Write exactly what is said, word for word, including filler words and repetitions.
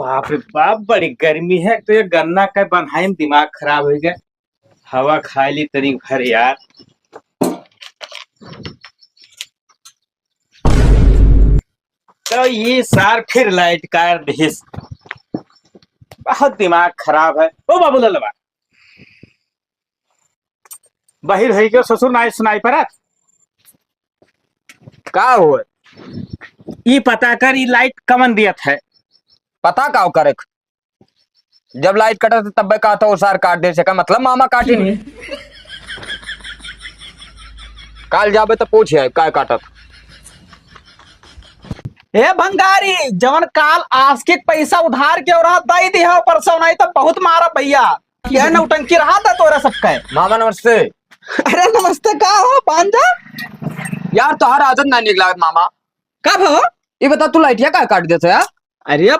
बाप रे बाप, बड़ी गर्मी है। तो ये गन्ना का बन्हाई में दिमाग खराब होइ गया। हवा खाइ ली तनी भर यार। तो ये सार फिर लाइट काट दिहिस। बहुत दिमाग खराब है। ओ बाबू ललवा, बहिर होइ गयो ससुर, नाहीं सुनाई परत। का हो? ई पता कर, ई लाइट कमन दियत है? पता का करे? जब लाइट कटत है तब्बे कहत है, "ओ सार काट देस।" का मतलब मामा काटी नहीं? काल जाबे तो पूछ आए, काय काटत? ए भंगारी, जवन काल आस्किक पैसा उधार के रहा, दई दिहा, परसों नाहीं तो बहुत मारा भैया। यह नौटंकी रहा था तोरा सबका। मामा नमस्ते। अरे नमस्ते, का हो पांजा? यार तोहार आदत ना निक लागत मामा। का भो? ये बता, तू लाइटिया का काट देत है यार? अरे भैया,